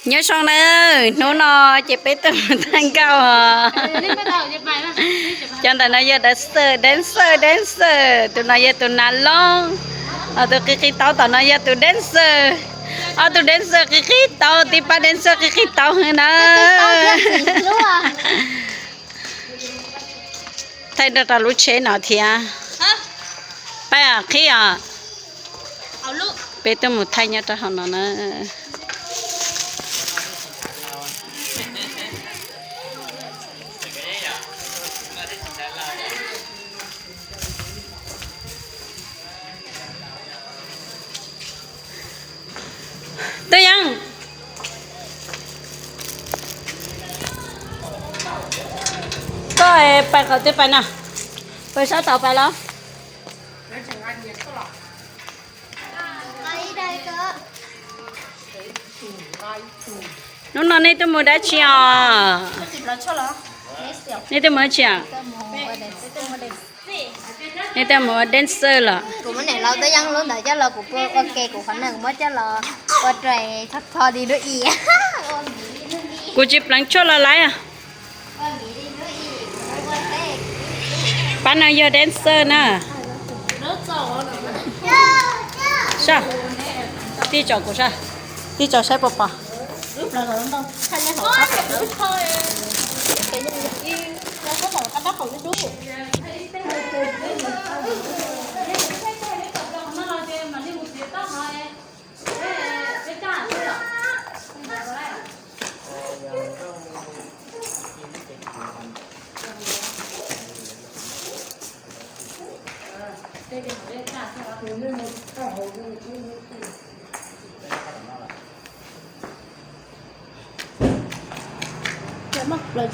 Nyob zoo na, hnub no ces peb tuaj mus thaij nkauj os. Cov ntawm no yog dancer, dancer, dancer. Tus no yog tus nav loob, ho tus qi qi taub tom no yog tus dancer. Ob tug dancer qi qi taub, tib pab dancer qi qi taub heev na. Thaij nrog rau lub tsheb no thiab. Pab qhib os. Peb tuaj mus thaij nyob rau hauv no na. Twb yeej, koj pais qhov twg pais no? Pais sab tod pais los? Hnub no nej tuaj mus dab tsi os? Nej tuaj mus dab tsi os? Nej tuaj mus ua dancer los? Kuv tsis pleev tshuaj los laiv. Pab no yog dancer na. Sab, tij tsom kuv sab, tij tsom saib puas pom.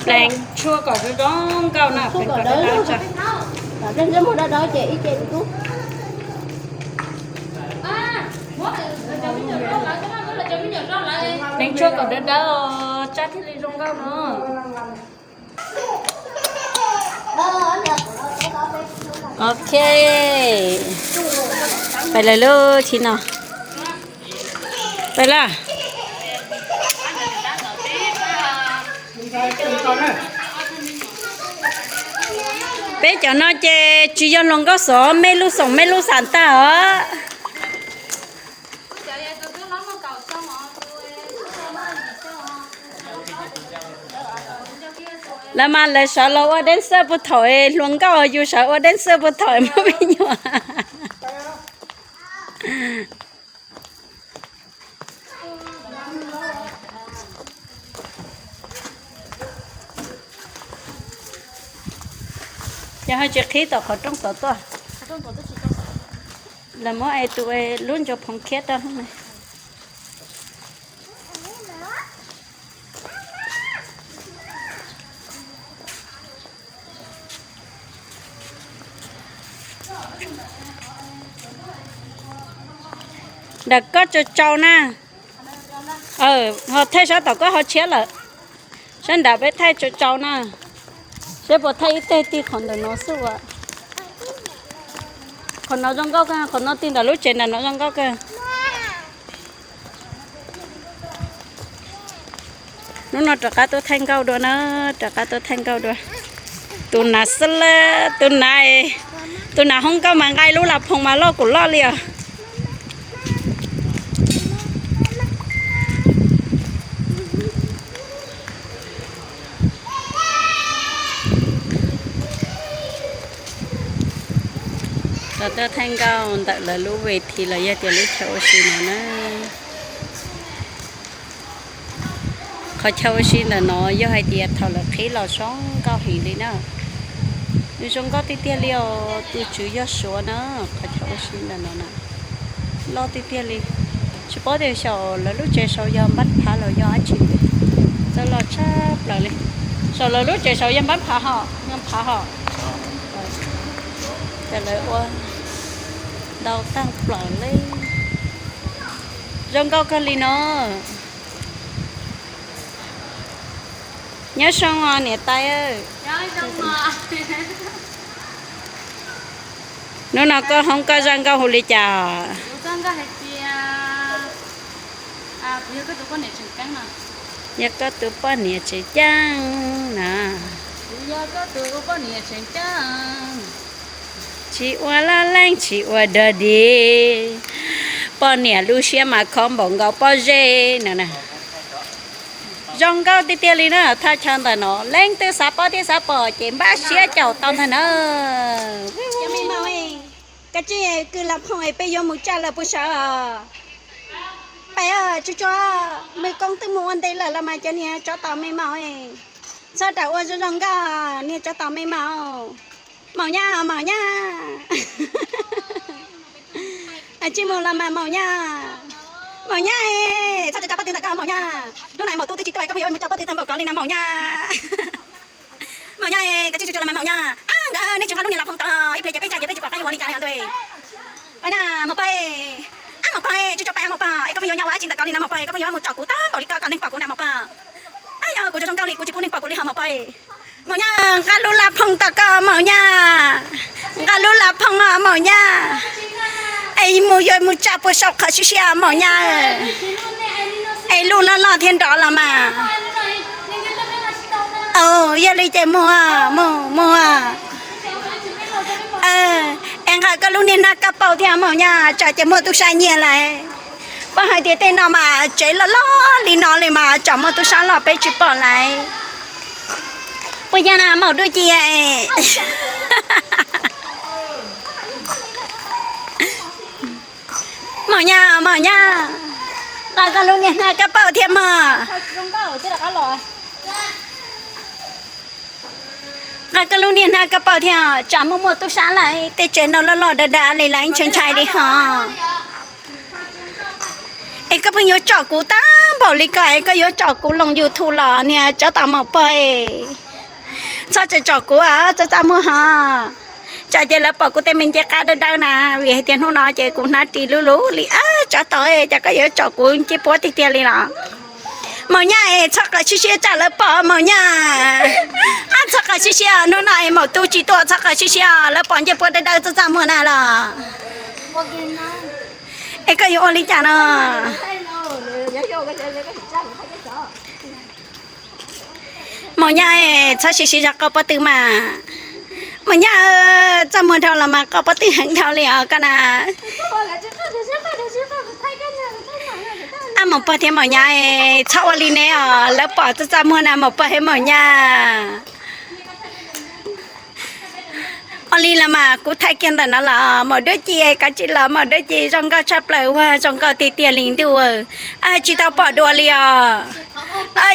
Pleev tshuaj kom zoo zoo nkauj na, pleev kom dawb dawb. Pleev tshuaj kom dawb dawb os, tsab thiaj li zoo nkauj no. Ok, pais lawm lub thib no. Pais lawm. Peb cov no ces tsis yog hluas nkauj xwb, mej lub xoom mej lub xam tag os. Lawv mas lawv sawv los ua dancer puag thaum hluas nkauj, yus sawv ua dancer puag thaum muaj me nyuam. Yog ho tsis qhib tom qhov rooj tod tuaj. Lawv muab es tus lub ntsuag phoov khiab rau lub ne. Ntawm koj tsaus tsaus na. Ho thaij sab tom koj ho tshiab lawm. Sab nrad peb thaij tsaus tsaus na. Seb puas thaij ib teg tig qhov ntawm no xwb as. Qhov no zoo nkauj kawg, qhov no tig ntawm lub tsev ntawm no zoo nkauj kawg. Hnub no rov qab tuaj thaij nkauj dua na, rov qab tuaj thaij nkauj dua. Tus nav xwb la, tus nav, tus nav hoob nkauj mas nqa lub las phoom mas loj kuv loj li os. Rov tuaj thaij nkauj ntawm lawv lub ves this los yog tias lub chaw ua si no na. Qhov chaw ua si ntawm no yog hais tias thaum lawv qhib los zoo nkauj heev li na. Nws zoo nkauj tiag tiag li os, tus tswv yog Suav na. Qhov chaw ua si ntawm no na, loj tiag tiag li. Tsis paub tias xyaum lawv lub tsev saud yog npab phav los yog dab tsi, txawj loj tshaj plaws li. Xyaum lawv lub tsev saud yog npab phav hos, npab phav hos. Ces lawv ua ntau tag plaws li. Zoo nkauj kawg li no. Nyob zoo os niam tais. Hnub no koj hoob koj zaj nkauj hu li cas? Yog koj tus poj niam tseem ceeb na. Tsis ua laj leej tsis ua dog dig, poj niam lub siab mas khov npaum nkaus pob zeb no na. Zoo nkauj tiag tiag li na, thaj chaw ntawm no leej twg xav paub thiab xav pom ces npaj siab caum tau ntag na. Koj tsis kwv lam phoom es peb yuav mus tsa lawm puas sawv? Pais, tsuas tsuas, Mws Koob twb mus ua ntej lawm los mas cov niag tsov tom me maum, txhob ram ua zoo zoo nkauj, niag tsov tom me maum. Maum nyaj, maum nyaj. Tsis mus los mas maum nyaj. Maum nyaj, txhob tso pob tw ntawm koj maum nyaj. Hnub no maum tub twb tsis tuaj, koj pheej yuav mus tso pob tw tag npaum ko li na maum nyaj. Maum nyaj, koj tsis tsuas tsuas los mas maum nyaj. Ab nkawd, nej tsis nqa lub niag lam phoom tom, ib pliag ces peb tsa ces peb tsis pom qab yuav ua li cas li ntawd. Pais na maum pog. Ab maum pog, tsis tso pais maum pog, es koj pheej yuav nyob ua dab tsi ntawm ko li na maum pog, koj pheej yuav mus tsom kuv tag npaum li ko kom neeg pom kuv na maum pog. Ab yog kuv zoo zoo nkauj li kuv tsis pub neeg pom kuv li hos maum pog. Maum nyaj, nqa lub lam phoom tom koj maum nyaj. Nqa lub lam phoom os maum nyaj. Es mus yuav mus tsa puas saum qhov siab siab maum nyaj. Es lub loj loj thiab nrov los mas. Yog li ces mus, mus, mus. Es nqa koj lub niag hnab kab paug thiab maum nyaj, tsam ces muaj tub sab nyiag lawm. Poj hais tias tej no mas tsev loj loj li no li mas tsam muaj tub sab los peb tsis pom lawm. Puas yog na maum Duab Ci? Maum nyaj, maum nyaj, nqa koj lub niag hnab kab paug thiab mog. Nqa koj lub niag hnab kab paug thiab, tsam muaj muaj tub sab lawm, tej tsev no loj loj dav dav li lawv ntshai ntshai li hos. Es koj pheej yuav tsom kuv tag npaum li ko es koj yuav tsom kuv loo YouTube los niag tsov tom maum pog. Txhob tseem tsom kuv txaj txaj muag hos. Tsam ces lawv pom kuv tej me ncej qab dawb dawb na, vim hais tias hnub no ces kuv hnab ris lub lub li. Ab tsov tom, cas koj yuav tsom kuv ncej puab tiag tiag li los? Maum nyaj es txhob qhov siab siab tsam lawv pom maum nyaj. Ab txhob qhov siab siab, hnub no es maum tub tsis tuaj, txhob qhov siab siab, lawv pom ncej puab dawb dawb txaj txaj muag na los. Es koj yuav ua li cas no? Maum nyaj, txhob siv siv zog qau pob tw mas. Maum nyaj, txaj muag dhau los mas qau pob tw heev dhau li os koj na. Ab maum pog thiab maum nyaj, txhob ua li ne os, lawv pom txaj txaj muag na maum pog thiab maum nyaj. Ua li los mas kuv thaij kiag ntawm no los maum Duab Ci, koj tsis los maum Duab Ci zoo nkauj tshaj plaws ua zoo nkauj tiag tiag li ntuj. Tsis tau pom dua li os.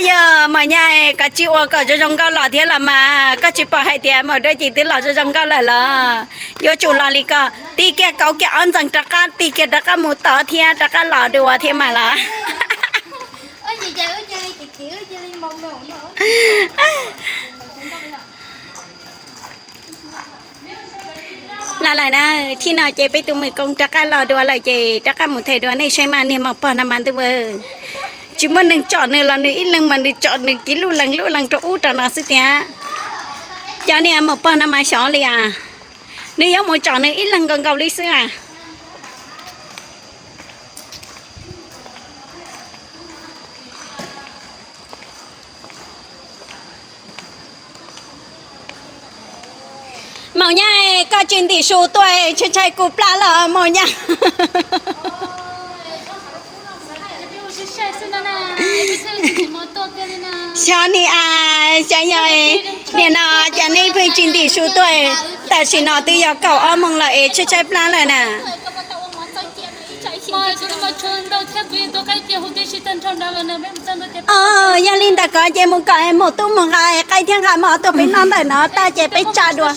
Yog maum nyaj, koj tsis ua kom zoo zoo nkauj los thiab los mas, koj tsis pom hais tias maum Duab Ci twb los zoo zoo nkauj lawm los? Yuav tsum los li ko, tig kiag kauv kiag ob ntxees rov qab, tig kiag rov qab mus tod thiab rov qab los dua thiab mas los. Los lawm na, thib no ces peb tus Mws Koob rov qab los dua lawm ces rov qab mus them dua nej saib mas niag maum pog no mas ntuj, tsis muaj neeg tsom nws los nws ib leeg mas nws tsom nws kiv lub lees lub lees rau ub rau no xwb tiag. Cov niag maum pog no mas xyov li as, nws yuav mus tsom nws ib leeg nkaus nkaus li xwb as. Maum nyaj, koj tsis ntim su tuaj, ntshai ntshai kuv plab los maum nyaj. Xyov ni as, xyov yog, nim no cas nej pheej tsis ntim su tuaj, tam sim no twb yog kaum ob moos lawm es tshaib tshaib plab lawm na. Yog li ntawd koj ces mus kom maum tub mus nqa qaib thiab nqa mov tuaj peb noj ntawm no tag ces peb tsa dua.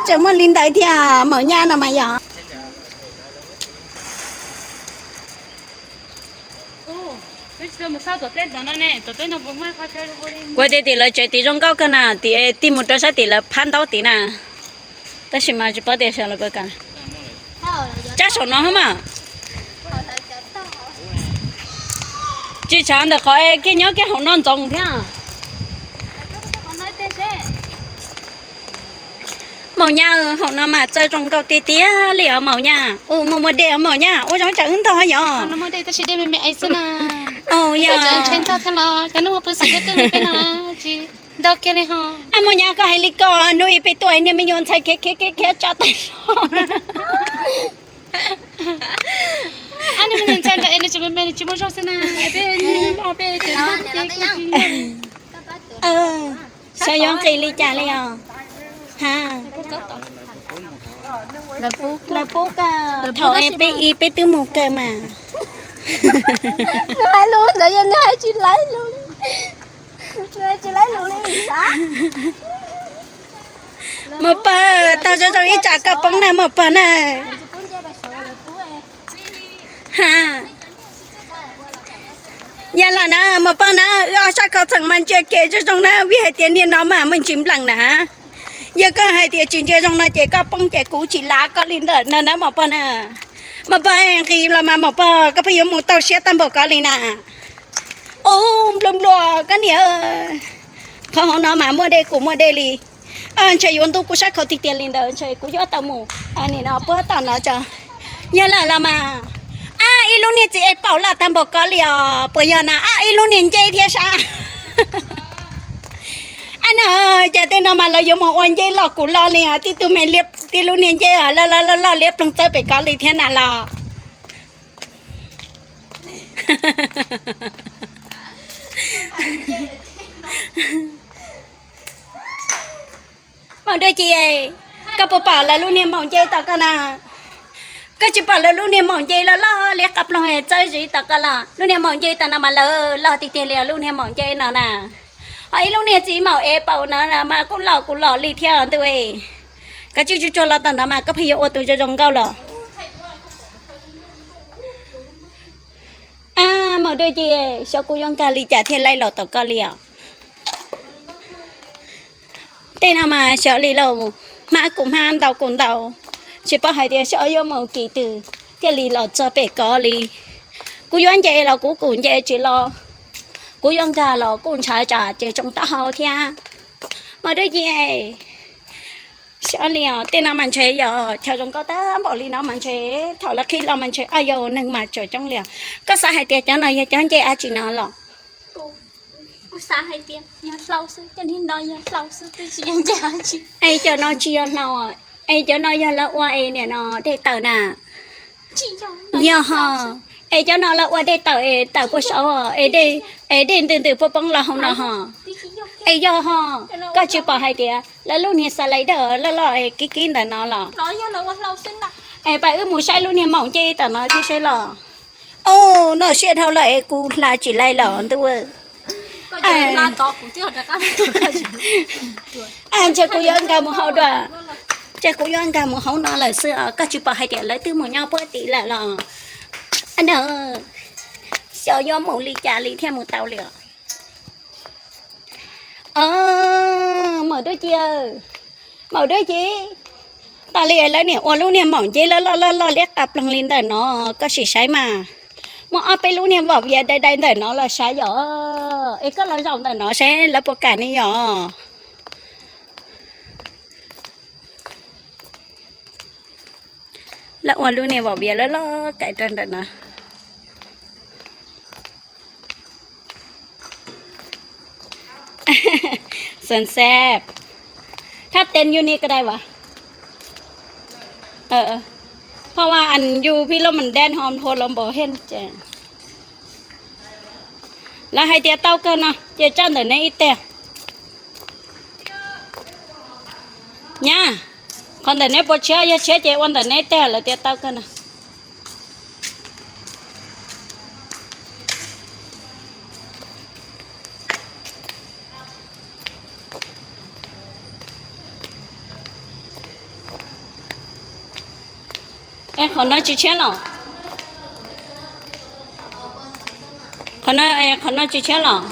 Tseem muaj li ntawd thiab maum nyaj no mas yog. Kuv tias tim lawv tsev tim zoo nkauj kawg na, tim tig mus rau sab tim lawv phab ntaub tid na. Tab sis mas tsis paub tias xyov lawv puas kam. Tsab saum no mas. Tsis tshav ntawm qhov kiag nyob kiag hauv no ntxoov thiab. Maum Nyaj, hauv no mas txawj zoo nkauj tiag tiag li os Maum Nyaj. Ua muag muag dej os Maum Nyaj, ua zoo tsam wb ntog yog. Yog. Maum Nyaj koj hais li ko, hnub ib peb tuaj niag me nyuam ntxhais khiav khiav khiav khiav tsa tag zog. Xyov yuav nqis li cas li os. Ha, lawv pub koj thaum peb ib peb twb mus kawg mas. Nws hais lus ntawd yog nws hais tsis laib lus. Nws hais tsis laib lus li. Maum Pog, tau zoo zoo ib tsam koj poob na Maum Pog na. Ha, yog lam na Maum Pog na, wb ob sab khau txheem mas ntsia kev zoo zoo na, vim hais tias niag no mas muaj ntsis nplees na. Yog koj hais tias tsis ntsia zoo no ces koj poob ces kuv tsis lav koj li ntawm no na Maum Pog na. Maum Pog nqis los mas Maum Pog koj pheej yuav mus tau siab tag npaum koj li na. Ub, nplua nplua koj niam, qhov hauv no mas muaj dej kuv muaj dej li. Ntshe yuav ntuj kuv sab khau tiag tiag li ntawd ntshe kuv yuav tau mus nim no puag tom no tso. Yog lawm los mas, ab, ib lub niag txiv es paum loj tag npaum koj li os, puas yog na, ab, ib lub niag ncej thiab sab. Ab no, cas tej no mas lawv yuav mus ua ncej loj kuv loj li os, tib tug me liab, tib lub niag ncej loj loj loj liab ploog txawb pem koj li thiab na los. Maum Dua Ci, koj puas pom lawv lub niag maum ncej tom koj na? Koj tsis pom lawv lub niag maum ncej loj loj liab qab ploog txawb zis tom koj los? Lub niag maum ncej tom no mas lawv loj tiag tiag li os, lub niag maum ncej no na. Ho ib lub niag txiv maum es paum no mas kuj loj kuv loj li thiab ntuj. Koj tsis tsuag tsuag los tom no mas koj pheej yuav ua tus zoo zoo nkauj los. Ab, Maum Dua Ci, xyov kuv yuav nkag li cas thiaj laij los tom koj li os. Tej no mas xyov li lauj, hmab kuj hmab, ntau kuj ntau, tsis paub hais tias xyov yuav mus kim twg thiaj li los txog pem koj li. Kuv yuav nce los kuv kuj nce tsis los, kuv yuav nkag los kuj ntshav tsam ces tsoo taub hau thiab. Maum Dua Ci, xyov li os, tej no mas ntshe yog chaw zoo nkauj tag npaum li no mas ntshe thaum lawv qhib los mas ntshe, a, yog neeg mas tseem coob li os. Koj xav hais tias cov no yog cov ncej dab tsi no los? Es cov no tsis yog hlau, es cov no yog lawv ua es nim no dej tawm na. Yog ho, es cov no lawv ua dej tawm es tawm puag saud es dej ntws ntws puag poob los hauv no ho. Es yog ho, koj tsis pom hais tias lawv lub niag xas lais dawj loj loj es kib kib ntawm no los? Es pab wb mus saib lub niag maum ncej tom no thiab seb los. Au, no siab dhau lawm es kuv hla tsis laij los ntuj. Ntshe kuv yuav nkag mus hauv dua, ntshe kuv yuav nkag mus hauv no lawm xwb os. Koj tsis pom hais tias lawv twb mus nyob puag tim lawm los? Xyov yuav mus li cas li thiaj mus tau li os. Maum Dua Ci, Maum Dua Ci, tas li lawv niam ua lub niag maum ncej loj loj loj loj liab qab ploog li ntawm no, koj sim saib mas. Muaj ob peb lub niag vauv viav dai dai ntawm no los sav yom. Es koj los zaum ntawm no seb lawv puas kam ne yom. Lawv ua lub niag vauv viav loj loj kaim rau ntawm no. Sunset. Thab ten yus ni ka dai vas. Phoj vas as yus phi loj mas dan ho nphua los npaum heej ces. Lawv hais tias tau kawg no ces tsa ntawm neb ib teg. Nyab, qhov ntawm neb puas tshiab? Yog tshiab ces ua ntawm neb ib teg, lawv tias tau kawg no. Es qhov no tsis tshiab los? Qhov no, qhov no tsis tshiab los?